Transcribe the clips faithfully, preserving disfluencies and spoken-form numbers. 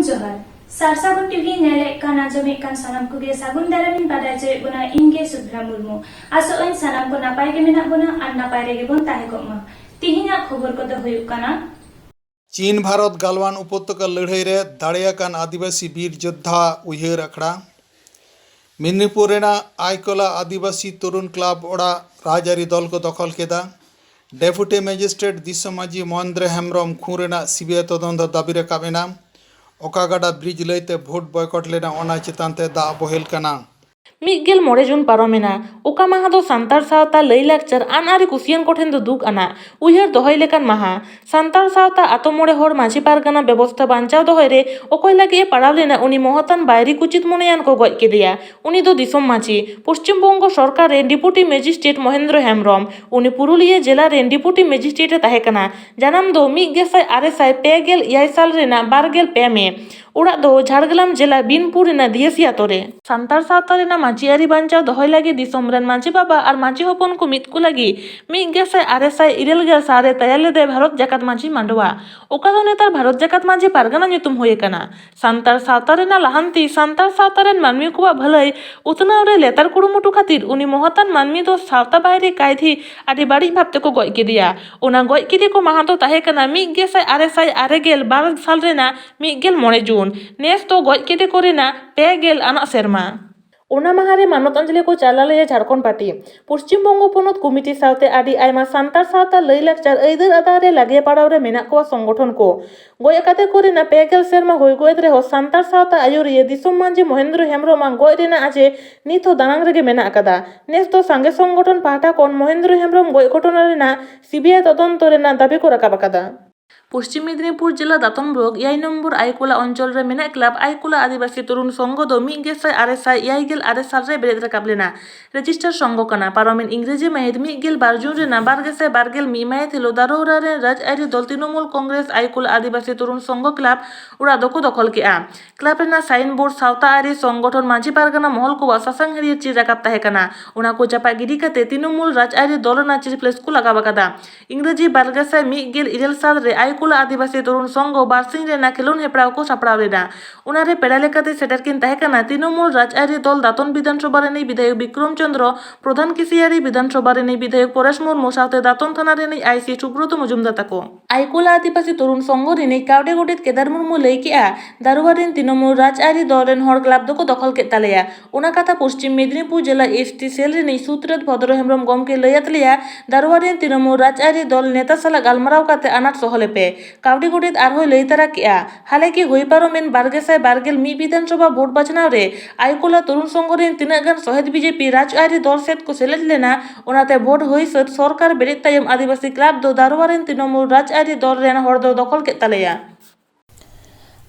ᱡᱚᱦᱟᱨ᱾ ᱥᱟᱨᱥᱟᱜᱩᱱ ᱴᱤᱵᱷᱤ ᱧᱮᱞᱮᱫ ᱠᱟᱱ, ᱟᱸᱡᱚᱢᱮᱫ ᱠᱟᱱ ᱥᱟᱱᱟᱢ ᱠᱚᱜᱮ ᱥᱟᱹᱜᱩᱱ ᱫᱟᱨᱟᱢᱤᱧ ᱵᱟᱰᱟᱭ ᱦᱚᱪᱚᱭᱮᱫ ᱵᱚᱱᱟ, ᱤᱧ ᱜᱮ ᱥᱩᱵᱷᱨᱟ ᱢᱩᱨᱢᱩ᱾ ᱟᱥᱚᱜ ᱟᱹᱧ ᱥᱟᱱᱟᱢ ᱠᱚ ᱱᱟᱯᱟᱭ ᱜᱮ ᱢᱮᱱᱟᱜ ᱵᱚᱱᱟ ᱟᱨ ᱱᱟᱯᱟᱭ ᱨᱮᱜᱮ ᱵᱚᱱ ᱛᱟᱦᱮᱸ ᱠᱚᱜ ᱢᱟ᱾ ᱛᱤᱦᱤᱧᱟᱜ ᱠᱷᱚᱵᱚᱨ ᱠᱚᱫᱚ ᱦᱩᱭᱩᱜ ᱠᱟᱱᱟ᱾ ᱪᱤᱱ ᱵᱷᱟᱨᱚᱛ ᱜᱟᱞᱣᱟᱱ ᱩᱯᱚᱛᱭᱚᱠᱟ ᱞᱟᱹᱲᱦᱟᱹᱭ ᱨᱮ ᱫᱟᱲᱮᱭᱟᱠᱟᱱ ᱟᱹᱫᱤᱵᱟᱹᱥᱤ ᱵᱤᱨ ᱡᱳᱫᱽᱫᱷᱟ ᱩᱭᱦᱟᱹᱨ ᱟᱠᱷᱲᱟ᱾ ᱢᱮᱫᱽᱱᱤᱯᱩᱨ ᱨᱮᱱᱟᱜ ᱟᱭᱠᱚᱞᱟ ᱟᱹᱫᱤᱵᱟᱹᱥᱤ ᱛᱚᱨᱩᱱ ᱠᱞᱟᱵᱽ ᱚᱲᱟᱜ ᱨᱟᱡᱽᱟᱹᱨᱤ ᱫᱚᱞ ᱠᱚ ᱫᱚᱠᱷᱚᱞ ᱠᱮᱫᱟ᱾ ᱰᱮᱯᱩᱴᱤ ᱢᱮᱡᱤᱥᱴᱨᱮᱴ ᱫᱤᱥᱚᱢ ᱢᱟᱹᱡᱷᱤ ᱢᱚᱦᱮᱱᱫᱨᱚ ᱦᱮᱢᱵᱽᱨᱚᱢ ᱠᱷᱩᱱ ᱨᱮᱱᱟᱜ ᱥᱤᱵᱤᱟᱭ ᱛᱚᱫᱚᱱᱛ ᱫᱟᱹᱵᱤ ᱨᱟᱠᱟᱵ ᱮᱱᱟ᱾ ᱚᱠᱟ ᱜᱟᱰᱟ ᱵᱨᱤᱡᱽ ᱞᱟᱹᱭᱛᱮ ᱵᱷᱳᱴ ᱵᱚᱭᱠᱚᱴ ᱞᱮᱱᱟ, ᱚᱱᱟ ᱪᱮᱛᱟᱱ ᱛᱮ ᱫᱟᱜ ᱵᱚᱦᱮᱞ ᱠᱟᱱᱟ᱾ ᱢᱤᱫ ᱜᱮᱞ ᱢᱚᱬᱮ ᱡᱩᱱ ᱯᱟᱨᱚᱢᱮᱱᱟ᱾ ᱚᱠᱟ ᱢᱟᱦᱟ ᱫᱚ ᱥᱟᱱᱛᱟᱲ ᱥᱟᱶᱛᱟ ᱞᱟᱹᱭ ᱞᱟᱠᱪᱟᱨ ᱟᱱ ᱟᱹᱨᱤ ᱠᱩᱥᱤᱭᱟᱱ ᱠᱚᱴᱷᱮᱱ ᱫᱚ ᱫᱩᱠ ᱟᱱᱟᱜ, ᱩᱭᱦᱟᱹᱨ ᱫᱚᱦᱚᱭ ᱞᱮᱠᱟᱱ ᱢᱟᱦᱟ᱾ ᱥᱟᱱᱛᱟᱲ ᱥᱟᱶᱛᱟ ᱟᱛᱳ ᱢᱚᱬᱮ ᱦᱚᱲ ᱢᱟᱹᱡᱷᱤ ᱯᱟᱨᱜᱟᱱᱟ ᱵᱮᱵᱚᱥᱛᱷᱟ ᱵᱟᱧᱪᱟᱣ ᱫᱚᱦᱚᱭ ᱨᱮ ᱚᱠᱚᱭ ᱞᱟᱹᱜᱤᱫ ᱮ ᱯᱟᱲᱟᱣ ᱞᱮᱱᱟ, ᱩᱱᱤ ᱢᱚᱦᱚᱛᱟᱱ ᱵᱟᱭᱨᱤ ᱠᱩᱪᱤᱛ ᱢᱚᱱᱮᱭᱟᱱ ᱠᱚ ᱜᱚᱡ ᱠᱮᱫᱮᱭᱟ᱾ ᱩᱱᱤ ᱫᱚ ᱫᱤᱥᱚᱢ ᱢᱟᱹᱡᱷᱤ, ᱯᱚᱥᱪᱤᱢ ᱵᱚᱝᱜᱚ ᱥᱚᱨᱠᱟᱨ ᱨᱮᱱ ᱰᱤᱯᱩᱴᱤ ᱢᱮᱡᱤᱥᱴᱨᱮᱴ ᱢᱚᱦᱮᱱᱫᱨᱚ ᱦᱮᱢᱵᱽᱨᱚᱢ᱾ ᱩᱱᱤ ᱯᱩᱨᱩᱞᱤᱭᱟᱹ ᱡᱮᱞᱟ ᱨᱮᱱ ᱰᱤᱯᱩᱴᱤ ᱢᱮᱡᱤᱥᱴᱨᱮᱴ ᱮ ᱛᱟᱦᱮᱸ ᱠᱟᱱᱟ᱾ ᱡᱟᱱᱟᱢ ᱫᱚ ᱢᱤᱫ ᱜᱮᱥᱟᱭ ᱟᱨᱮ ᱥᱟᱭ ᱯᱮ ᱜᱮᱞ ᱮᱭᱟᱭ ᱥᱟᱞ ᱨᱮᱱᱟᱜ ᱵᱟᱨ ᱜᱮᱞ ᱯᱮ ᱢᱮ᱾ ᱚᱲᱟᱜ ᱫᱚ ᱡᱷᱟᱲᱜᱨᱟᱢ ᱡᱮᱞᱟ ᱵᱤᱱᱯᱩᱨ ᱨᱮᱱᱟᱜ ᱫᱤᱭᱟᱹᱥᱤ ᱟᱛᱳ ᱨᱮ᱾ ᱥᱟᱱᱛᱟᱲ ᱥᱟᱶᱛᱟ ᱨᱮᱱᱟᱜ ᱢᱟᱹᱡᱷᱤ ᱟᱹᱨᱤ ᱵᱟᱧᱪᱟᱣ ᱫᱚᱦᱚᱭ ᱞᱟᱹᱜᱤᱫ ᱫᱤᱥᱚᱢ ᱨᱮᱱ ᱢᱟᱹᱡᱷᱤ ᱵᱟᱵᱟ ᱟᱨ ᱢᱟᱹᱡᱷᱤ ᱦᱚᱯᱚᱱ ᱠᱚ ᱢᱤᱫ ᱠᱚ ᱞᱟᱹᱜᱤᱫ ᱢᱤᱫ ᱜᱮᱥᱟᱭ ᱟᱨᱮ ᱥᱟᱭ ᱤᱨᱟᱹᱞ ᱜᱮᱞ ᱥᱟᱞ ᱨᱮ ᱛᱮᱭᱟᱨ ᱞᱮᱫᱟᱭ ᱵᱷᱟᱨᱚᱛ ᱡᱟᱠᱟᱛ ᱢᱟᱹᱡᱷᱤ ᱢᱟᱰᱣᱟ, ᱚᱠᱟ ᱫᱚ ᱱᱮᱛᱟᱨ ᱵᱷᱟᱨᱚᱛ ᱡᱟᱠᱟᱛ ᱢᱟᱹᱡᱷᱤ ᱯᱟᱨᱜᱟᱱᱟ ᱧᱩᱛᱩᱢ ᱦᱩᱭ ᱟᱠᱟᱱᱟ᱾ ᱥᱟᱱᱛᱟᱲ ᱥᱟᱶᱛᱟ ᱨᱮᱱᱟᱜ ᱞᱟᱦᱟᱱᱛᱤ, ᱥᱟᱱᱛᱟᱲ ᱥᱟᱶᱛᱟ ᱨᱮᱱ ᱢᱟᱹᱱᱢᱤ ᱠᱚᱣᱟᱜ ᱵᱷᱟᱹᱞᱟᱹᱭ ᱩᱛᱱᱟᱹᱣ ᱨᱮ ᱞᱮᱛᱟᱲ ᱠᱩᱨᱩᱢᱩᱴᱩ ᱠᱷᱟᱹᱛᱤᱨ ᱩᱱᱤ ᱢᱚᱦᱚᱛᱟᱱ ᱢᱟᱹᱱᱢᱤ ᱫᱚ ᱥᱟᱶᱛᱟ ᱵᱟᱭᱨᱤ ᱠᱟᱭᱫᱷᱤ ᱟᱹᱰᱤ ᱵᱟᱹᱲᱤᱡ ᱵᱷᱟᱵᱽ ᱛᱮᱠᱚ ᱜᱚᱡ ᱠᱮᱫᱮᱭᱟ᱾ ᱚᱱᱟ ᱜᱚᱡ ᱠᱮᱫᱮ ᱠᱚ ᱢᱟᱦᱟ ᱫᱚ ᱛᱟᱦᱮᱸ ᱠᱟᱱᱟ ᱢᱤᱫ ᱜᱮᱥᱟᱭ ᱟᱨᱮ ᱥᱟᱭ ᱟᱨᱮ ᱜᱮᱞ ᱵᱟᱨ ᱥᱟᱞ ᱨᱮᱱᱟᱜ ᱢᱤᱫ ᱜᱮᱞ ᱢᱚᱬᱮ ᱡᱩᱱ᱾ ᱱᱮᱥ ᱫᱚ ᱜᱚᱡ ᱠᱮᱫᱮ ᱠᱚ ᱨᱮᱱᱟᱜ ᱯᱮ ᱜᱮᱞ ᱟᱱᱟᱜ ᱥᱮᱨᱢᱟ᱾ ᱚᱱᱟ ᱢᱟᱦᱟ ᱨᱮ ᱢᱟᱱᱚᱛ ᱟᱧᱡᱚᱞᱤ ᱠᱚ ᱪᱟᱞᱟᱞᱟᱹᱭᱟ ᱡᱷᱟᱲᱠᱷᱚᱸᱰ ᱯᱟᱨᱴᱤ᱾ ᱯᱚᱥᱪᱤᱢ ᱵᱚᱝᱜᱚ ᱯᱚᱱᱚᱛ ᱠᱚᱢᱤᱴᱤ ᱥᱟᱶᱛᱮ ᱟᱹᱰᱤ ᱟᱭᱢᱟ ᱥᱟᱱᱛᱟᱲ ᱥᱟᱶᱛᱟ ᱞᱟᱹᱭ ᱞᱟᱠᱪᱟᱨ ᱟᱹᱭᱫᱟᱹᱨ ᱟᱫᱟ ᱨᱮ ᱞᱟᱜᱮ ᱯᱟᱲᱟᱣ ᱨᱮ ᱢᱮᱱᱟᱜ ᱠᱚᱣᱟ ᱥᱚᱝᱜᱚᱴᱷᱚᱱ ᱠᱚ᱾ ᱜᱚᱡ ᱟᱠᱟᱫᱮ ᱠᱚ ᱨᱮᱱᱟᱜ ᱯᱮ ᱜᱮᱞ ᱥᱮᱨᱢᱟ ᱦᱩᱭ ᱜᱚᱫ ᱨᱮᱦᱚᱸ ᱥᱟᱱᱛᱟᱲ ᱥᱟᱶᱛᱟ ᱟᱹᱭᱩᱨᱤᱭᱟᱹ ᱫᱤᱥᱚᱢ ᱢᱟᱹᱡᱷᱤ ᱢᱚᱦᱮᱱᱫᱨᱚ ᱦᱮᱢᱵᱽᱨᱚᱢᱟᱜ ᱜᱚᱡ ᱨᱮᱱᱟᱜ ᱟᱡᱮ ᱱᱤᱛ ᱦᱚᱸ ᱫᱟᱱᱟᱝ ᱨᱮᱜᱮ ᱢᱮᱱᱟᱜ ᱟᱠᱟᱫᱟ᱾ ᱱᱮᱥ ᱫᱚ ᱥᱟᱸᱜᱮ ᱥᱚᱝᱜᱚᱴᱷᱚᱱ ᱯᱟᱦᱴᱟ ᱠᱷᱚᱱ ᱢᱚᱦᱮᱱᱫᱨᱚ ᱦᱮᱢᱵᱽᱨᱚᱢ ᱜᱚᱡ ᱜᱷᱚᱴᱚᱱᱟ ᱨᱮᱱᱟᱜ ᱥᱤᱵᱤᱟᱭ ᱛᱚᱫᱚᱱᱛᱚ ᱨᱮᱱᱟᱜ ᱫᱟᱹᱵᱤ ᱠᱚ ᱨᱟᱠᱟᱵ ᱟᱠᱟᱫᱟ᱾ ᱯᱚᱥᱪᱤᱢ ᱢᱮᱫᱽᱱᱤᱯᱩᱨ ᱡᱮᱞᱟ ᱫᱟᱛᱚᱱ ᱵᱞᱚᱠ ᱮᱭᱟᱭ ᱱᱚᱢᱵᱚᱨ ᱟᱭᱠᱩᱞᱟ ᱚᱧᱪᱚᱞ ᱨᱮ ᱢᱮᱱᱟᱜ ᱠᱞᱟᱵᱽ ᱟᱭᱠᱩᱞᱟ ᱟᱹᱫᱤᱵᱟᱹᱥᱤ ᱛᱚᱨᱩᱱ ᱥᱚᱝᱜᱷᱚ ᱫᱚ ᱢᱤᱫ ᱜᱮᱥᱟᱭ ᱟᱨᱮ ᱥᱟᱭ ᱮᱭᱟᱭ ᱜᱮᱞ ᱟᱨᱮ ᱥᱟᱞ ᱨᱮ ᱵᱮᱨᱮᱫ ᱨᱟᱠᱟᱵ ᱞᱮᱱᱟ᱾ ᱨᱮᱡᱤᱥᱴᱟᱨ ᱥᱚᱝᱜᱷᱚ ᱠᱟᱱᱟ᱾ ᱯᱟᱨᱚᱢᱮᱱ ᱤᱝᱨᱮᱡᱤ ᱢᱟᱹᱦᱤᱛ ᱢᱤᱫ ᱜᱮᱞ ᱵᱟᱨ ᱡᱩᱱ ᱨᱮᱱᱟᱜ ᱵᱟᱨ ᱜᱮᱥᱟᱭ ᱵᱟᱨ ᱜᱮᱞ ᱢᱤᱫ ᱢᱟᱹᱦᱤᱛ ᱦᱤᱞᱳᱜ ᱫᱟᱨᱳᱣᱨᱟ ᱨᱮᱱ ᱨᱟᱡᱽᱟᱹᱨᱤ ᱫᱚᱞ ᱛᱨᱤᱱᱚᱢᱩᱞ ᱠᱚᱝᱜᱨᱮᱥ ᱟᱭᱠᱩᱞᱟ ᱟᱹᱫᱤᱵᱟᱹᱥᱤ ᱛᱚᱨᱩᱱ ᱥᱚᱝᱜᱷᱚ ᱠᱞᱟᱵᱽ ᱚᱲᱟᱜ ᱫᱚᱠᱚ ᱫᱚᱠᱷᱚᱞ ᱠᱮᱫᱼᱟ᱾ ᱠᱞᱟᱵᱽ ᱨᱮᱱᱟᱜ ᱥᱟᱭᱤᱱ ᱵᱳᱨᱰ, ᱥᱟᱶᱛᱟ ᱟᱹᱨᱤ ᱥᱚᱝᱜᱚᱴᱷᱚᱱ, ᱢᱟᱹᱡᱷᱤ ᱯᱟᱨᱜᱟᱱᱟ ᱢᱚᱦᱚᱞ ᱠᱚᱣᱟᱜ ᱥᱟᱥᱟᱝ ᱦᱟᱹᱨᱭᱟᱹᱲ ᱪᱤᱨ ᱨᱟᱠᱟᱵ ᱛᱟᱦᱮᱸ ᱠᱟᱱᱟ᱾ ᱚᱱᱟ ᱠᱚ ᱪᱟᱯᱟᱫ ᱜᱤᱰᱤ ᱠᱟᱛᱮ ᱛᱨᱤᱱᱚᱢᱩᱞ ᱨᱟᱡᱽᱟᱹᱨᱤ ᱫᱚᱞ ᱨᱮᱱᱟᱜ ᱪᱤᱨ ᱯᱞᱮᱥ ᱠᱚ ᱞᱟᱜᱟᱣ ᱟᱠᱟᱫᱟ᱾ ᱤᱝᱨᱮᱡᱤ ᱵᱟᱨ ᱜᱮᱥᱟᱭ ᱢᱤᱫ ᱜᱮᱞ ᱤᱨᱟᱹᱞ ᱥᱟᱞ ᱨᱮ ᱟᱭᱠᱩᱞᱟ ᱟᱹᱫᱤᱵᱟᱹᱥᱤ ᱛᱚᱨᱩᱱ ᱥᱚᱝᱜᱷᱚ ᱵᱟᱨᱥᱤᱧ ᱨᱮᱱᱟᱜ ᱠᱷᱮᱞᱳᱱᱰ ᱦᱮᱯᱨᱟᱣ ᱠᱚ ᱥᱟᱯᱲᱟᱣ ᱞᱮᱫᱟ᱾ ᱚᱱᱟᱨᱮ ᱯᱮᱲᱟ ᱞᱮᱠᱟᱛᱮ ᱥᱮᱴᱮᱨ ᱠᱤᱱ ᱛᱟᱦᱮᱸ ᱠᱟᱱᱟ ᱛᱨᱤᱱᱚᱢᱩᱞ ᱨᱟᱡᱽᱟᱹᱨᱤ ᱫᱚᱞ ᱫᱟᱛᱚᱱ ᱵᱤᱫᱷᱟᱱ ᱥᱚᱵᱷᱟ ᱨᱤᱱᱤᱡ ᱵᱤᱫᱷᱟᱭᱚᱠ ᱵᱤᱠᱨᱚᱢ ᱪᱚᱸᱫᱽᱨᱚ, ᱯᱨᱚᱫᱷᱟᱱ ᱠᱤᱥᱤᱭᱟᱹᱨᱤ ᱵᱤᱫᱷᱟᱱ ᱥᱚᱵᱷᱟ ᱨᱤᱱᱤᱡ ᱵᱤᱫᱷᱟᱭᱚᱠ ᱯᱚᱨᱮᱥ ᱢᱩᱨᱢᱩ ᱥᱟᱶᱛᱮ ᱫᱟᱛᱚᱱ ᱛᱷᱟᱱᱟ ᱨᱤᱱᱤᱡ ᱟᱭᱥᱤ ᱥᱩᱵᱨᱚᱛ ᱢᱚᱡᱩᱢᱫᱟᱨ ᱛᱟᱠᱚ᱾ ᱟᱭᱠᱩᱞᱟ ᱟᱹᱫᱤᱵᱟᱹᱥᱤ ᱛᱚᱨᱩᱱ ᱥᱚᱝᱜᱷᱚ ᱨᱤᱱᱤᱡ ᱠᱟᱣᱰᱤ ᱜᱚᱰᱮᱛ ᱠᱮᱫᱟᱨ ᱢᱩᱨᱢᱩ ᱞᱟᱹᱭ ᱠᱮᱫᱼᱟ, ᱫᱟᱨᱩᱣᱟ ᱨᱤᱱ ᱛᱨᱤᱱᱚᱢᱩᱞ ᱨᱟᱡᱽᱟᱹᱨᱤ ᱫᱚᱞ ᱨᱮᱱ ᱦᱚᱲ ᱠᱞᱟᱵᱽ ᱫᱚᱠᱚ ᱫᱚᱠᱷᱚᱞ ᱠᱮᱫ ᱛᱟᱞᱮᱭᱟ᱾ ᱚᱱᱟ ᱠᱟᱛᱷᱟ ᱯᱚᱥᱪᱤᱢ ᱢᱮᱫᱽᱱᱤᱯᱩᱨ ᱡᱮᱞᱟ ᱮᱥᱴᱤ ᱥᱮᱞ ᱨᱤᱱᱤᱡ ᱥᱩᱛᱨᱮᱛ ᱵᱷᱚᱫᱨᱚ ᱦᱮᱢᱵᱨᱚᱢ ᱜᱚᱢᱠᱮ ᱞᱟᱹᱭ ᱟᱫ ᱞᱮᱭᱟ, ᱫᱟᱨᱩᱣᱟ ᱨᱤᱱ ᱛᱨᱤᱱᱚᱢᱩᱞ ᱨᱟᱡᱽᱟᱹᱨᱤ ᱫᱚᱞ ᱱᱮᱛᱟ ᱥᱟᱞᱟᱜ ᱜᱟᱞᱢᱟᱨᱟᱣ ᱠᱟᱛᱮ ᱟᱱᱟᱴ ᱥᱚᱦᱚ ᱞᱮᱯᱮ᱾ ᱠᱟᱣᱰᱤ ᱜᱚᱰᱮᱛ ᱟᱨᱦᱚᱸᱭ ᱞᱟᱹᱭ ᱛᱟᱨᱟ ᱠᱮᱫᱼᱟ, ᱦᱟᱞᱮ ᱠᱤ ᱦᱩᱭ ᱯᱟᱨᱚᱢᱮᱱ ᱵᱟᱨ ᱜᱮᱥᱟᱭ ᱵᱟᱨ ᱜᱮᱞ ᱢᱤᱫ ᱵᱤᱫᱷᱟᱱ ᱥᱚᱵᱷᱟ ᱵᱷᱳᱴ ᱵᱟᱪᱷᱱᱟᱣ ᱨᱮ ᱟᱭᱠᱩᱞᱟ ᱛᱚᱨᱩᱱ ᱥᱚᱝᱜᱷᱚ ᱨᱤᱱ ᱛᱤᱱᱟᱹᱜ ᱜᱟᱱ ᱥᱚᱦᱮᱫ ᱵᱤᱡᱮᱯᱤ ᱨᱟᱡᱽᱟᱹᱨᱤ ᱫᱚᱞ ᱥᱮᱫ ᱠᱚ ᱥᱮᱞᱮᱫ ᱞᱮᱱᱟ, ᱚᱱᱟᱛᱮ ᱵᱷᱳᱴ ᱦᱩᱭ ᱥᱟᱹᱛ ᱥᱚᱨᱠᱟᱨ ᱵᱮᱨᱮᱫ ᱛᱟᱭᱚᱢ ᱟᱹᱫᱤᱵᱟᱹᱥᱤ ᱠᱞᱟᱵᱽ ᱫᱚ ᱫᱟᱨᱩᱣᱟ ᱨᱤᱱ ᱛᱨᱤᱱᱚᱢᱩᱞ ᱨᱟᱡᱽᱟᱹᱨᱤ ᱫᱚᱞ ᱨᱮᱱ ᱦᱚᱲ ᱫᱚ ᱫᱚᱠᱷᱚᱞ ᱠᱮᱫ ᱛᱟᱞᱮᱭᱟ᱾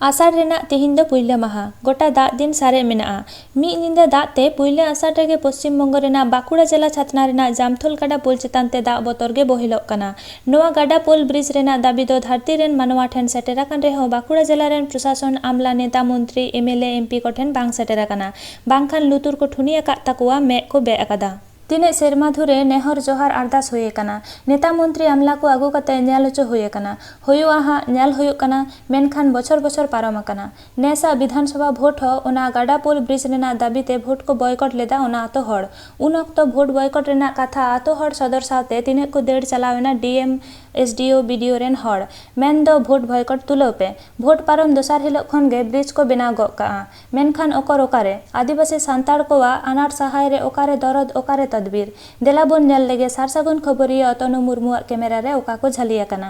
ᱟᱥᱟᱲ ᱨᱮᱱᱟᱜ ᱛᱤᱦᱤᱧ ᱫᱚ ᱯᱩᱭᱞᱟᱹ ᱢᱟᱦᱟ᱾ ᱜᱚᱴᱟ ᱫᱟᱜ ᱫᱤᱱ ᱥᱟᱨᱮᱡ ᱢᱮᱱᱟᱜᱼᱟ᱾ ᱢᱤᱫ ᱧᱤᱫᱟᱹ ᱫᱟᱜ ᱛᱮ ᱯᱩᱭᱞᱟᱹ ᱟᱥᱟᱲ ᱨᱮᱜᱮ ᱯᱚᱥᱪᱤᱢ ᱵᱚᱝᱜᱚ ᱨᱮᱱᱟᱜ ᱵᱟᱸᱠᱩᱲᱟ ᱡᱮᱞᱟ ᱪᱷᱟᱛᱱᱟ ᱨᱮᱱᱟᱜ ᱡᱟᱢᱛᱷᱚᱞ ᱜᱟᱰᱟ ᱯᱳᱞ ᱪᱮᱛᱟᱱ ᱛᱮ ᱫᱟᱜ ᱵᱚᱛᱚᱨ ᱜᱮ ᱵᱚᱦᱮᱞᱚᱜ ᱠᱟᱱᱟ᱾ ᱱᱚᱣᱟ ᱜᱟᱰᱟ ᱯᱳᱞ ᱵᱨᱤᱡᱽ ᱨᱮᱱᱟᱜ ᱫᱟᱹᱵᱤ ᱫᱚ ᱫᱷᱟᱹᱨᱛᱤ ᱨᱮᱱ ᱢᱟᱱᱣᱟ ᱴᱷᱮᱱ ᱥᱮᱴᱮᱨ ᱟᱠᱟᱱ ᱨᱮᱦᱚᱸ ᱵᱟᱸᱠᱩᱲᱟ ᱡᱮᱞᱟ ᱨᱮᱱ ᱯᱨᱚᱥᱟᱥᱚᱱ, ᱟᱢᱞᱟ, ᱱᱮᱛᱟ, ᱢᱚᱱᱛᱨᱤ, M L A, M P ᱠᱚᱴᱷᱮᱱ ᱵᱟᱝ ᱥᱮᱴᱮᱨ ᱟᱠᱟᱱᱟ᱾ ᱵᱟᱝᱠᱷᱟᱱ ᱞᱩᱛᱩᱨ ᱠᱚ ᱴᱷᱩᱱᱤ ᱟᱠᱟᱫ ᱛᱟᱠᱚᱣᱟ, ᱢᱮᱫ ᱠᱚ ᱵᱮᱫ ᱟᱠᱟᱫᱟ᱾ ᱛᱤᱱᱟᱹᱜ ᱥᱮᱨᱢᱟ ᱫᱷᱩᱨᱮ ᱱᱮᱦᱚᱨ ᱡᱚᱦᱟᱨ ᱟᱨᱫᱟᱥ ᱦᱩᱭ ᱟᱠᱟᱱᱟ᱾ ᱱᱮᱛᱟ ᱢᱚᱱᱛᱨᱤ ᱟᱢᱞᱟ ᱠᱚ ᱟᱹᱜᱩ ᱠᱟᱛᱮ ᱧᱮᱞ ᱦᱚᱪᱚ ᱦᱩᱭ ᱟᱠᱟᱱᱟ᱾ ᱦᱩᱭᱩᱜᱼᱟ ᱦᱟᱸᱜ, ᱧᱮᱞ ᱦᱩᱭᱩᱜ ᱠᱟᱱᱟ, ᱢᱮᱱᱠᱷᱟᱱ ᱵᱚᱪᱷᱚᱨ ᱵᱚᱪᱷᱚᱨ ᱯᱟᱨᱚᱢ ᱟᱠᱟᱱᱟ᱾ ᱱᱮᱥᱟᱜ ᱵᱤᱫᱷᱟᱱ ᱥᱚᱵᱷᱟ ᱵᱷᱳᱴ ᱦᱚᱸ ᱚᱱᱟ ᱜᱟᱰᱟ ᱯᱳᱞ ᱵᱨᱤᱡᱽ ᱨᱮᱱᱟᱜ ᱫᱟᱹᱵᱤ ᱛᱮ ᱵᱷᱳᱴ ᱠᱚ ᱵᱚᱭᱠᱚᱴ ᱞᱮᱫᱟ ᱚᱱᱟ ᱟᱛᱳ ᱦᱚᱲ᱾ ᱩᱱ ᱚᱠᱛᱚ ᱵᱷᱳᱴ ᱵᱚᱭᱠᱚᱴ ᱨᱮᱱᱟᱜ ᱠᱟᱛᱷᱟ ᱟᱛᱳ ᱦᱚᱲ ᱥᱚᱫᱚᱨ ᱥᱟᱶᱛᱮ ᱛᱤᱱᱟᱹᱜ ᱠᱚ ᱫᱟᱹᱲ ᱪᱟᱞᱟᱣ ᱮᱱᱟ ᱰᱤ ᱮᱢ, ᱮᱥ ᱰᱤ ᱳ, ᱵᱤ ᱰᱤ ᱳ ᱨᱮᱱ ᱦᱚᱲ᱾ ᱢᱮᱱ ᱫᱚ ᱵᱷᱳᱴ ᱵᱚᱭᱠᱚᱴ ᱛᱩᱞᱟᱹᱣ ᱯᱮ᱾ ᱵᱷᱳᱴ ᱯᱟᱨᱚᱢ ᱫᱚᱥᱟᱨ ᱦᱤᱞᱳᱜ ᱠᱷᱚᱱ ᱜᱮ ᱵᱨᱤᱡᱽ ᱠᱚ ᱵᱮᱱᱟᱣ ᱜᱚᱫ ᱠᱟᱜᱼᱟ᱾ ᱢᱮᱱᱠᱷᱟᱱ ᱚᱠᱚᱨ ᱚᱠᱟᱨᱮ? ᱟᱹᱫᱤᱵᱟᱹᱥᱤ ᱥᱟᱱᱛᱟᱲ ᱠᱚᱣᱟᱜ ᱟᱱᱟᱴ ᱥᱟᱦᱟᱭ ᱨᱮ ᱚᱠᱟᱨᱮ ᱫᱚᱨᱚᱫ, ᱚᱠᱟᱨᱮ ᱛᱚᱫᱵᱤᱨ? ᱫᱮᱞᱟ ᱵᱚᱱ ᱧᱮᱞ ᱞᱮᱜᱮ ᱥᱟᱨ ᱥᱟᱹᱜᱩᱱ ᱠᱷᱚᱵᱚᱨᱤᱭᱟᱹ ᱚᱛᱚᱱᱩ ᱢᱩᱨᱢᱩᱣᱟᱜ ᱠᱮᱢᱮᱨᱟ ᱨᱮ ᱚᱠᱟ ᱠᱚ ᱡᱷᱟᱹᱞᱤ ᱟᱠᱟᱱᱟ᱾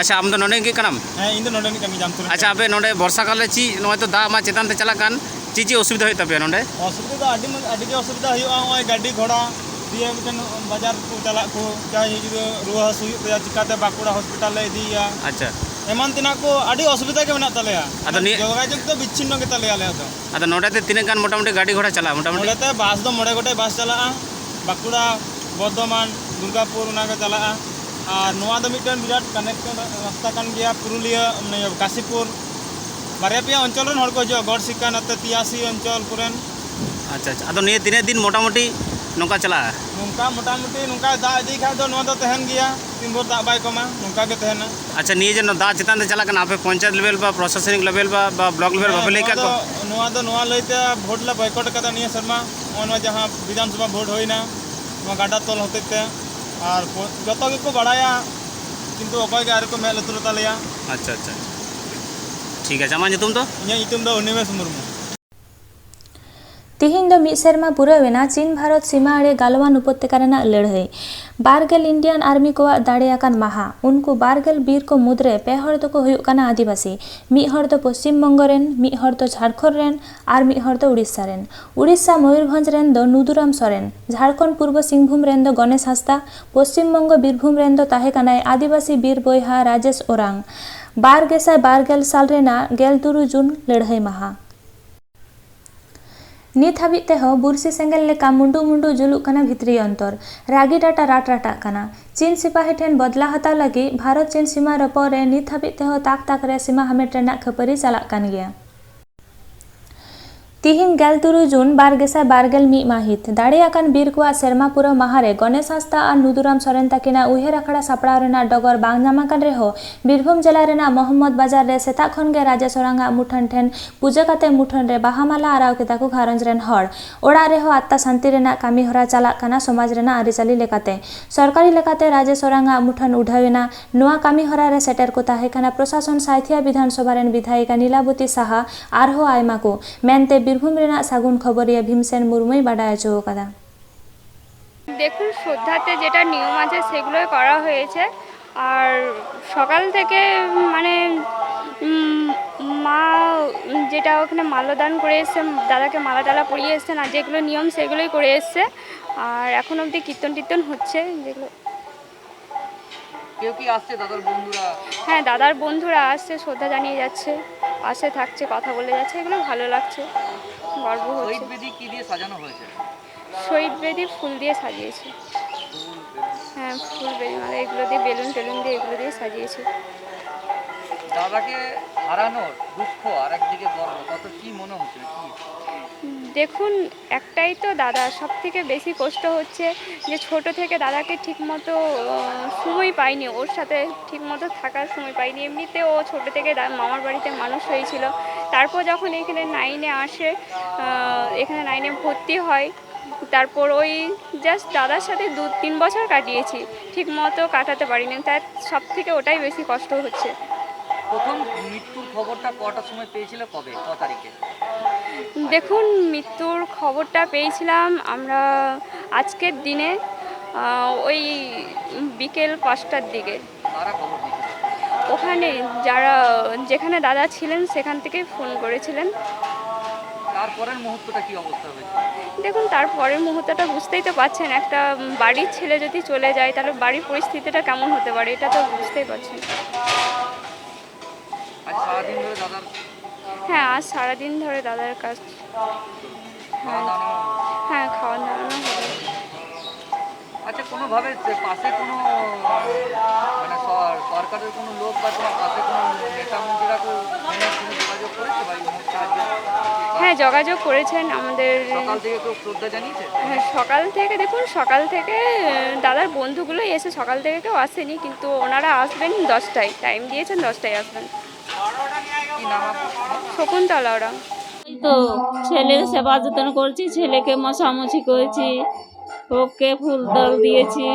ᱟᱪᱪᱷᱟ, ᱟᱢ ᱫᱚ ᱱᱚᱰᱮ ᱜᱮ ᱠᱟᱱᱟᱢ? ᱦᱮᱸ, ᱤᱧ ᱫᱚ ᱱᱚᱰᱮ ᱨᱤᱱᱤᱡ ᱠᱟᱱ ᱜᱤᱭᱟᱹᱧ, ᱡᱟᱢᱛᱩᱞ ᱨᱤᱱᱤᱡ᱾ ᱟᱪᱪᱷᱟ, ᱟᱯᱮ ᱱᱚᱰᱮ ᱵᱚᱨᱥᱟ ᱠᱟᱞ ᱨᱮ ᱪᱮᱫ ᱱᱚᱜᱼᱚᱭ ᱛᱚ ᱫᱟᱜ ᱢᱟ ᱪᱮᱛᱟᱱ ᱛᱮ ᱪᱟᱞᱟᱜ ᱠᱟᱱ, ᱪᱮᱫ ᱪᱮᱫ ᱚᱥᱩᱵᱤᱫᱷᱟ ᱦᱩᱭᱩᱜ ᱛᱟᱯᱮᱭᱟ ᱱᱚᱰᱮ? ᱚᱥᱩᱵᱤᱫᱷᱟ ᱫᱚ ᱟᱹᱰᱤ ᱢᱚᱡᱽ, ᱟᱹᱰᱤ ᱜᱮ ᱚᱥᱩᱵᱤᱫᱷᱟ ᱦᱩᱭᱩᱜᱼᱟ᱾ ᱱᱚᱜᱼᱚᱭ ᱜᱟᱹᱰᱤ ᱜᱷᱚᱲᱟ ᱫᱤᱭᱮ ᱢᱤᱫᱴᱮᱱ ᱵᱟᱡᱟᱨ ᱠᱚ ᱪᱟᱞᱟᱜ ᱠᱚ, ᱡᱟᱦᱟᱸᱭ ᱡᱩᱫᱤ ᱨᱩᱣᱟᱹ ᱦᱟᱹᱥᱩ ᱦᱩᱭᱩᱜ ᱛᱟᱭᱟ, ᱪᱤᱠᱟᱛᱮ ᱵᱟᱸᱠᱩᱲᱟ ᱦᱚᱥᱯᱤᱴᱟᱞ ᱞᱮ ᱤᱫᱤᱭᱮᱭᱟ? ᱟᱪᱪᱷᱟ᱾ ᱮᱢᱟᱱ ᱛᱮᱱᱟᱜ ᱠᱚ ᱟᱹᱰᱤ ᱚᱥᱩᱵᱤᱫᱷᱟ ᱜᱮ ᱢᱮᱱᱟᱜ ᱛᱟᱞᱮᱭᱟ᱾ ᱟᱫᱚ ᱱᱤᱭᱟᱹ ᱡᱳᱜᱟᱡᱳᱜᱽ ᱫᱚ ᱵᱤᱪᱪᱷᱤᱱᱱᱚ ᱜᱮ ᱛᱟᱞᱮᱭᱟ ᱟᱞᱮᱭᱟᱜ ᱫᱚ᱾ ᱟᱫᱚ ᱱᱚᱰᱮ ᱛᱮ ᱛᱤᱱᱟᱹᱜ ᱜᱟᱱ ᱢᱚᱴᱟᱢᱩᱴᱤ ᱜᱟᱹᱰᱤ ᱜᱷᱚᱲᱟ ᱪᱟᱞᱟᱜᱼᱟ ᱢᱚᱴᱟᱢᱩᱴᱤ? ᱱᱚᱰᱮ ᱛᱮ ᱵᱟᱥ ᱫᱚ ᱢᱚᱬᱮ ᱜᱚᱴᱮᱡ ᱵᱟᱥ ᱪᱟᱞᱟᱜᱼᱟ, ᱵᱟᱸᱠᱩᱲᱟ, ᱵᱚᱨᱫᱷᱚᱢᱟᱱ, ᱫᱩᱨᱜᱟᱯᱩᱨ, ᱚᱱᱟ ᱠᱚ ᱪᱟᱞᱟᱜᱼᱟ᱾ ᱟᱨ ᱱᱚᱣᱟ ᱫᱚ ᱢᱤᱫᱴᱮᱱ ᱵᱤᱨᱟᱴ ᱠᱟᱱᱮᱠᱴᱮᱰ ᱨᱟᱥᱛᱟ ᱠᱟᱱ ᱜᱮᱭᱟ, ᱯᱩᱨᱩᱞᱤᱭᱟᱹ, ᱢᱟᱱᱮ ᱠᱟᱥᱤᱯᱩᱨ, ᱵᱟᱨᱭᱟ ᱯᱮᱭᱟ ᱚᱧᱪᱚᱞ ᱨᱮᱱ ᱦᱚᱲ ᱠᱚ ᱦᱤᱡᱩᱜᱼᱟ, ᱜᱚᱲ ᱥᱤᱠᱟ, ᱱᱚᱛᱮ ᱛᱤᱭᱟᱥᱤ ᱚᱧᱪᱚᱞ ᱠᱚᱨᱮᱱ᱾ ᱟᱪᱪᱷᱟ, ᱟᱪᱪᱷᱟ᱾ ᱟᱫᱚ ᱱᱤᱭᱟᱹ ᱛᱤᱱᱟᱹᱜ ᱫᱤᱱ ᱢᱚᱴᱟᱢᱩᱴᱤ ᱱᱚᱝᱠᱟ ᱪᱟᱞᱟᱜᱼᱟ? ᱱᱚᱝᱠᱟ ᱢᱚᱴᱟᱢᱩᱴᱤ ᱱᱚᱝᱠᱟ ᱫᱟᱜ ᱤᱫᱤᱭ ᱠᱷᱟᱡ ᱫᱚ ᱱᱚᱣᱟ ᱫᱚ ᱛᱟᱦᱮᱱ ᱜᱮᱭᱟ᱾ ᱫᱤᱱ ᱵᱷᱳᱨ ᱫᱟᱜ ᱵᱟᱭ ᱠᱚᱢᱟ, ᱱᱚᱝᱠᱟ ᱜᱮ ᱛᱟᱦᱮᱱᱟ᱾ ᱟᱪᱪᱷᱟ, ᱱᱤᱭᱟᱹ ᱡᱮ ᱱᱚᱣᱟ ᱫᱟᱜ ᱪᱮᱛᱟᱱ ᱨᱮ ᱪᱟᱞᱟᱜ ᱠᱟᱱᱟ, ᱟᱯᱮ ᱯᱚᱧᱪᱟᱭᱮᱛ ᱞᱮᱵᱮᱞ ᱵᱟ ᱯᱨᱚᱥᱟᱥᱚᱱᱤᱠ ᱞᱮᱵᱮᱞ ᱵᱟ, ᱵᱟ ᱵᱞᱚᱠ ᱞᱮᱵᱮᱞ ᱦᱮᱸ, ᱵᱟᱯᱮ ᱞᱟᱹᱭ ᱱᱚᱣᱟ ᱟᱠᱟᱫ ᱫᱚ, ᱠᱚᱣᱟ? ᱱᱚᱣᱟ ᱫᱚ ᱱᱚᱣᱟ ᱞᱟᱹᱭᱛᱮ ᱵᱷᱳᱴ ᱞᱮ ᱵᱚᱭᱠᱚᱴ ᱟᱠᱟᱫᱟ ᱱᱤᱭᱟᱹ ᱥᱮᱨᱢᱟ᱾ ᱱᱚᱜᱼᱚᱭ ᱱᱚᱣᱟ ᱡᱟᱦᱟᱸ ᱵᱤᱫᱷᱟᱱ ᱥᱚᱵᱷᱟ ᱵᱷᱳᱴ ᱦᱩᱭᱱᱟ, ᱱᱚᱣᱟ ᱜᱟᱰᱟ ᱛᱚᱞ ᱦᱚᱛᱮᱡ ᱛᱮ, ᱟᱨ ᱯᱚ-, ᱡᱚᱛᱚ ᱜᱮᱠᱚ ᱵᱟᱲᱟᱭᱟ, ᱠᱤᱱᱛᱩ ᱚᱠᱚᱭ ᱜᱮ ᱟᱹᱣᱨᱤ ᱠᱚ ᱢᱮᱫ ᱞᱩᱛᱩᱨ ᱛᱟᱞᱮᱭᱟ᱾ ᱟᱪᱪᱷᱟ, ᱟᱪᱪᱷᱟ, ᱟᱪᱪᱷᱟ᱾ ᱴᱷᱤᱠ ᱟᱪᱷᱮ, ᱟᱢᱟᱜ ᱧᱩᱛᱩᱢ ᱫᱚ? ᱤᱧᱟᱹᱜ ᱧᱩᱛᱩᱢ ᱫᱚ ᱚᱱᱤᱢᱮᱥ ᱢᱩᱨᱢᱩ᱾ ᱛᱤᱦᱤᱧ ᱫᱚ ᱢᱤᱫ ᱥᱮᱨᱢᱟ ᱯᱩᱨᱟᱹᱣ ᱮᱱᱟ ᱪᱤᱱ ᱵᱷᱟᱨᱚᱛ ᱥᱤᱢᱟᱹ ᱟᱲᱮ ᱜᱟᱞᱣᱟᱱ ᱩᱯᱚᱛᱭᱟᱠᱟ ᱨᱮᱱᱟᱜ ᱞᱟᱹᱲᱦᱟᱹᱭ᱾ ᱵᱟᱨ ᱜᱮᱞ Indian Army ᱠᱚᱣᱟᱜ ᱫᱟᱲᱮ ᱟᱠᱟᱱ ᱢᱟᱦᱟ᱾ ᱩᱱᱠᱩ ᱵᱟᱨ ᱜᱮᱞ ᱵᱤᱨ ᱠᱚ ᱢᱩᱫᱽᱨᱮ ᱯᱮ ᱦᱚᱲ ᱫᱚᱠᱚ ᱦᱩᱭᱩᱜ ᱠᱟᱱᱟ ᱟᱹᱫᱤᱵᱟᱹᱥᱤ, ᱢᱤᱫ ᱦᱚᱲ ᱫᱚ ᱯᱚᱥᱪᱤᱢ ᱵᱚᱝᱜᱚ ᱨᱮᱱ, ᱢᱤᱫ ᱦᱚᱲ ᱫᱚ ᱡᱷᱟᱲᱠᱷᱚᱸᱰ ᱨᱮᱱ ᱟᱨ ᱢᱤᱫ ᱦᱚᱲ ᱫᱚ ᱩᱲᱤᱥᱥᱟ ᱨᱮᱱ᱾ ᱩᱲᱤᱥᱥᱟ ᱢᱚᱭᱩᱨᱵᱷᱚᱸᱡᱽ ᱨᱮᱱ ᱫᱚ ᱱᱩᱫᱩᱨᱟᱢ ᱥᱚᱨᱮᱱ, ᱡᱷᱟᱲᱠᱷᱚᱸᱰ ᱯᱩᱨᱵᱚ ᱥᱤᱝᱵᱷᱩᱢ ᱨᱮᱱ ᱫᱚ ᱜᱚᱱᱮᱥ ᱦᱟᱸᱥᱫᱟ, ᱯᱚᱥᱪᱤᱢ ᱵᱚᱝᱜᱚ ᱵᱤᱨᱵᱷᱩᱢ ᱨᱮᱱ ᱫᱚ ᱛᱟᱦᱮᱸ ᱠᱟᱱᱟᱭ ᱟᱹᱫᱤᱵᱟᱹᱥᱤ ᱵᱤᱨ ᱵᱚᱭᱦᱟ ᱨᱟᱡᱮᱥ ᱳᱨᱟᱝ᱾ ᱵᱟᱨ ᱜᱮᱥᱟᱭ ᱵᱟᱨ ᱜᱮᱞ ᱥᱟᱞ ᱨᱮᱱᱟᱜ ᱜᱮᱞ ᱛᱩᱨᱩᱭ ᱡᱩᱱ ᱞᱟᱹᱲᱦᱟᱹᱭ ᱢᱟᱦᱟ᱾ ᱱᱤᱛ ᱦᱟᱹᱵᱤᱡ ᱛᱮᱦᱚᱸ ᱵᱩᱨᱥᱤ ᱥᱮᱸᱜᱮᱞ ᱞᱮᱠᱟ ᱢᱩᱸᱰᱩ ᱢᱩᱸᱰᱩ ᱡᱩᱞᱩᱜ ᱠᱟᱱᱟ ᱵᱷᱤᱛᱨᱤ ᱚᱱᱛᱚᱨ᱾ ᱨᱟᱹᱜᱤ ᱰᱟᱴᱟ ᱨᱟᱴ ᱨᱟᱴᱟᱜ ᱠᱟᱱᱟ᱾ ᱪᱤᱱ ᱥᱤᱯᱟᱹᱦᱤ ᱴᱷᱮᱱ ᱵᱚᱫᱞᱟ ᱦᱟᱛᱟᱣ ᱞᱟᱹᱜᱤᱫ ᱵᱷᱟᱨᱚᱛ ᱪᱤᱱ ᱥᱤᱢᱟ ᱨᱚᱯᱚᱜ ᱨᱮ ᱱᱤᱛ ᱦᱟᱹᱵᱤᱡ ᱛᱮᱦᱚᱸ ᱛᱟᱠ ᱛᱟᱠ ᱨᱮ ᱥᱤᱢᱟ ᱦᱟᱢᱮᱴ ᱨᱮᱱᱟᱜ ᱠᱷᱟᱹᱯᱟᱹᱨᱤ ᱪᱟᱞᱟᱜ ᱠᱟᱱ ᱜᱮᱭᱟ᱾ ᱛᱤᱦᱤᱧ ᱜᱮᱞ ᱛᱩᱨᱩᱭ ᱡᱩᱱ ᱵᱟᱨ ᱜᱮᱥᱟᱭ ᱵᱟᱨ ᱜᱮᱞ ᱢᱤᱫ ᱢᱟᱹᱦᱤᱛ, ᱫᱟᱲᱮ ᱟᱠᱟᱱ ᱵᱤᱨ ᱠᱚᱣᱟᱜ ᱥᱮᱨᱢᱟ ᱯᱩᱨᱟᱹᱣ ᱢᱟᱦᱟ ᱨᱮ ᱜᱚᱱᱮᱥ ᱦᱟᱸᱥᱫᱟ ᱟᱨ ᱱᱩᱫᱩᱨᱟᱢ ᱥᱚᱨᱮᱱ ᱛᱟᱹᱠᱤᱱᱟᱜ ᱩᱭᱦᱟᱹᱨ ᱟᱠᱷᱲᱟ ᱥᱟᱯᱲᱟᱣ ᱨᱮᱱᱟᱜ ᱰᱚᱜᱚᱨ ᱵᱟᱝ ᱧᱟᱢ ᱟᱠᱟᱱ ᱨᱮᱦᱚᱸ, ᱵᱤᱨᱵᱷᱩᱢ ᱡᱮᱞᱟ ᱨᱮᱱᱟᱜ ᱢᱚᱦᱚᱢᱢᱚᱫᱽ ᱵᱟᱡᱟᱨ ᱨᱮ ᱥᱮᱛᱟᱜ ᱠᱷᱚᱱ ᱜᱮ ᱨᱟᱡᱮᱥ ᱳᱨᱟᱝ ᱟᱜ ᱢᱩᱴᱷᱟᱹᱱ ᱴᱷᱮᱱ ᱯᱩᱡᱟᱹ ᱠᱟᱛᱮ ᱢᱩᱴᱷᱟᱹᱱ ᱨᱮ ᱵᱟᱦᱟ ᱢᱟᱞᱟ ᱟᱨᱟᱣ ᱠᱮᱫᱟ ᱠᱚ ᱜᱷᱟᱨᱚᱸᱡᱽ ᱨᱮᱱ ᱦᱚᱲ᱾ ᱚᱲᱟᱜ ᱨᱮᱦᱚᱸ ᱟᱛᱛᱟ ᱥᱟᱱᱛᱤ ᱨᱮᱱᱟᱜ ᱠᱟᱹᱢᱤ ᱦᱚᱨᱟ ᱪᱟᱞᱟᱜ ᱠᱟᱱᱟ ᱥᱚᱢᱟᱡᱽ ᱨᱮᱱᱟᱜ ᱟᱹᱨᱤᱪᱟᱹᱞᱤ ᱞᱮᱠᱟᱛᱮ᱾ ᱥᱚᱨᱠᱟᱨᱤ ᱞᱮᱠᱟᱛᱮ ᱨᱟᱡᱮᱥ ᱳᱨᱟᱝ ᱟᱜ ᱢᱩᱴᱷᱟᱹᱱ ᱩᱰᱷᱟᱹᱣ ᱮᱱᱟ᱾ ᱱᱚᱣᱟ ᱠᱟᱹᱢᱤ ᱦᱚᱨᱟ ᱨᱮ ᱥᱮᱴᱮᱨ ᱠᱚ ᱛᱟᱦᱮᱸ ᱠᱟᱱᱟ ᱯᱨᱚᱥᱟᱥᱚᱱ, ᱥᱟᱭᱛᱷᱤᱭᱟ ᱵᱤᱫᱷᱟᱱ ᱥᱚᱵᱷᱟ ᱨᱮᱱ ᱵᱤᱫᱷᱟᱭᱤᱠᱟ ᱱᱤᱞᱟᱵᱚᱛᱤ ᱥᱟᱦᱟ, ᱟᱨᱦᱚᱸ ᱟᱭᱢᱟ ᱠᱚ, ᱢᱮᱱᱛᱮ ᱵᱤᱨᱵᱷᱩᱢ ᱨᱮᱱᱟᱜ ᱥᱟᱹᱜᱩᱱ ᱠᱷᱚᱵᱚᱨᱤᱭᱟᱹ ᱵᱷᱤᱢᱥᱮᱱ ᱢᱩᱨᱢᱩᱭ ᱵᱟᱰᱟᱭ ᱦᱚᱪᱚ ᱟᱠᱟᱫᱟ᱾ দেখুন, শ্রদ্ধাতে যেটা নিয়ম আছে সেগুলোই করা হয়েছে। আর সকাল থেকে মানে উম, মা যেটা ওখানে মাল্যদান করে এসছেন, দাদাকে মালা টালা পরিয়ে এসছেন, আর যেগুলো নিয়ম সেগুলোই করে এসছে। আর এখন অবধি কীর্তন টীর্তন হচ্ছে যেগুলো। কেউ কি আসছে দাদার বন্ধুরা? হ্যাঁ, দাদার বন্ধুরা আসছে, শ্রদ্ধা জানিয়ে যাচ্ছে, পাশে থাকছে, কথা বলে যাচ্ছে, এগুলো ভালো লাগছে, গর্ব হচ্ছে। শহীদ বেদি কি দিয়ে সাজানো হয়েছে? শহীদ বেদি ফুল দিয়ে সাজিয়েছি। হ্যাঁ, ফুল বেদি, মানে এগুলো দিয়ে, বেলুন টেলুন দিয়ে, এগুলো দিয়ে সাজিয়েছি। দাদাকে হারানোর দুঃখ আর একদিকে গর্ব, কত কি মনে হচ্ছে, কি? দেখুন, একটাই তো দাদা, সব থেকে বেশি কষ্ট হচ্ছে যে ছোট থেকে দাদাকে ঠিকমতো সময় পাইনি, ওর সাথে ঠিকমতো থাকার সময় পাইনি। এমনিতে ও ছোট থেকে মামার বাড়িতে মানুষ হয়েছিল। তারপর যখন এখানে নাইনে আসে, এখানে নাইনে ভর্তি হয়, তারপর ওই জাস্ট দাদার সাথে দু তিন বছর কাটিয়েছি, ঠিকমতো কাটাতে পারিনি। তার সব থেকে ওটাই বেশি কষ্ট হচ্ছে। প্রথম মৃত্যুর খবরটা কটার সময় পেয়েছিল? কবে, ক তারিখে? দেখুন, মৃত্যুর খবরটা পেয়েছিলাম আমরা আজকের দিনে ওই বিকেল পাঁচটার দিকে। তারা খবর দিয়েছিল? ওখানে যারা, যেখানে দাদা ছিলেন, সেখান থেকে ফোন করেছিলেন। তারপরের মুহূর্তটা কি অবস্থা হয়েছিল? দেখুন, তারপরের মুহূর্তটা বুঝতেই তো পারছেন, একটা বাড়ির ছেলে যদি চলে যায়, তাহলে বাড়ির পরিস্থিতিটা কেমন হতে পারে, এটা তো বুঝতেই পারছেন। আজ সারাদিন ধরে দাদার হ্যাঁ, আজ সারাদিন ধরে দাদার কাজ। খাওয়া দাওয়া নেওয়া হয়েছে? হ্যাঁ, খাওয়া দাওয়ানো হবে। আচ্ছা, কোনোভাবে পাশে কোনো মানে সর- সরকারের কোনো লোক বা তোমার পাশে কোনো নেতা মন্ত্রীরা কেউ কোনো যোগাযোগ করেছে বা এই মুহূর্তে আজকে? হ্যাঁ, যোগাযোগ করেছেন আমাদের। সকাল থেকে কেউ শ্রদ্ধা জানিয়েছে? হ্যাঁ, সকাল থেকে, দেখুন, সকাল থেকে দাদার বন্ধুগুলোই এসে, সকাল থেকে কেউ আসেনি, কিন্তু ওনারা আসবেন দশটায়, টাইম দিয়েছেন, দশটায় আসবেন। কি নাম আপনার? শকুন্তলা ওরাং। তো ছেলের সেবা যত্ন করছি, ছেলেকে মোছামুছি করেছি, ওকে ফুল জল দিয়েছি,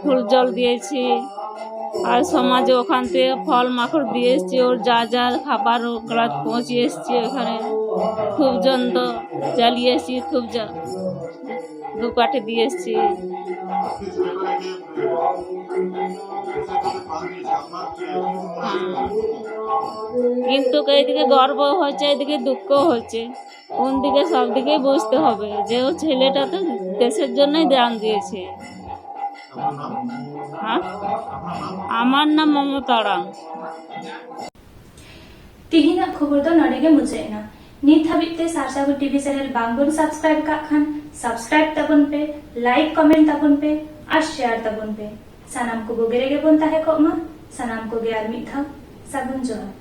ফুল জল দিয়েছি। আর সমাজে ওখান থেকে ফল মাকড় দিয়ে এসছি, ওর যা যা খাবার ওগুলা পৌঁছে এসছি ওখানে। খুব যন্ত্র চালিয়ে এসছি, খুব যা- দু পাটে দিয়ে এসছি। কিন্তু এইদিকে গর্ব হচ্ছে, এইদিকে দুঃখ হচ্ছে। কোন দিকে? সব দিকেই বুঝতে হবে যে ও ছেলেটা তো দেশের জন্যই জান দিয়েছে। হ্যাঁ, আমার নাম মমতা রাম। ᱛᱮᱦᱮᱧᱟᱜ ᱠᱷᱚᱵᱚᱨ ᱫᱚ ᱱᱚᱰᱮ ᱜᱮ ᱢᱩᱪᱟᱹᱫ ᱮᱱᱟ᱾ ᱱᱤᱛ ᱦᱟᱹᱵᱤᱡ ᱛᱮ ᱥᱟᱨ ᱥᱟᱹᱜᱩᱱ ᱴᱤᱵᱷᱤ ᱪᱮᱱᱮᱞ ᱵᱟᱝ ᱵᱚᱱ ᱥᱟᱵᱥᱠᱨᱟᱭᱤᱵ ᱠᱟᱜ ᱠᱷᱟᱱ ᱥᱟᱵᱥᱠᱨᱟᱭᱤᱵ ᱛᱟᱵᱚᱱ ᱯᱮ, ᱞᱟᱭᱤᱠ ᱠᱚᱢᱮᱱᱴ ᱛᱟᱵᱚᱱ ᱯᱮ ᱟᱨ ᱥᱮᱭᱟᱨ ᱛᱟᱵᱚᱱ ᱯᱮ᱾ ᱥᱟᱱᱟᱢ ᱠᱚ ᱵᱩᱜᱤ ᱨᱮᱜᱮ ᱵᱚᱱ ᱛᱟᱦᱮᱸ ᱠᱚᱜ ᱢᱟ᱾ ᱥᱟᱱᱟᱢ ᱠᱚᱜᱮ ᱟᱨ ᱢᱤᱫ ᱫᱷᱟᱣ ᱥᱟᱹᱜᱩᱱ ᱡᱚᱦᱟᱨ᱾